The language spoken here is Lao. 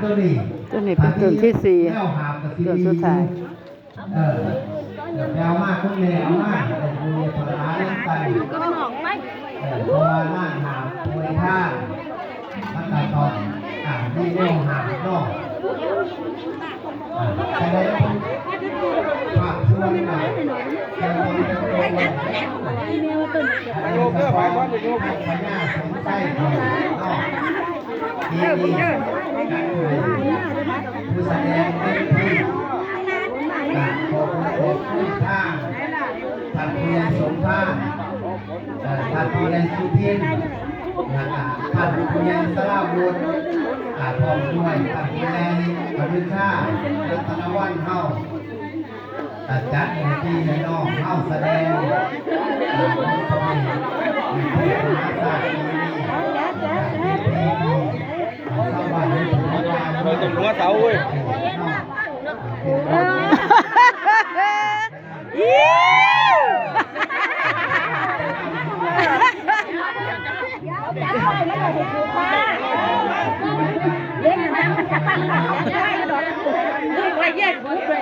ຕົວນີ້ ຕົວນີ້ເປັນຕົ້ນທີສີ່ ແນວຫາບກະຊິ ຕົ້ນສຸດທ້າຍ ເອີ ແປເອົາມາ ຄຸນແມ່ເອົາມາ ເອີ ຢູ່ພາລານຳກັນ ເອີ ເພາະວ່ານາງຫາບປ່ວຍທານ ມັນກະຕ້ອງ ອ່າ ມີແນວຫາບເນາະ ອ່າ ຈະໄດ້ພາກສ່ວນໜ້ອຍ ແຕ່ວ່າມັນເປັນຕົວ ອັນນີ້ສະເພາະພະຍາສົງໄຊເນາະ ປີນີ້ ຜູ້ສະແດງເຕັມທີ່ ການຂໍຂອບຄຸນທາງ ທ່ານຜູ້ໃຫຍ່ສົມພານ ເອີ ທ່ານຜູ້ໃຫຍ່ສຸທິນ ແລະກະທ່ານຜູ້ໃຫຍ່ສະລາວຸດ ອ່າ ພ້ອມດ້ວຍທ່ານຜູ້ໃຫຍ່ອະນຸຊາ ລັດຕະນະວັນເຮົາ ອ່າ ຈັດໃຫ້ພີ່ໃຫ້ນ້ອງເຮົາສະແດງ ອ່າ ບົດພະເອກ ໃນເທດມະຫາຊາດປີນີ້ ອ່າ ເປັນເພງທີ່ ອ່າ ຊາວບ້ານໃນຖົງວັດວາ ເອີ ເປັນຫົວເສົາເວີຍ ເນາະ ອ່າ ເປັນ ເຫຼັ້ນ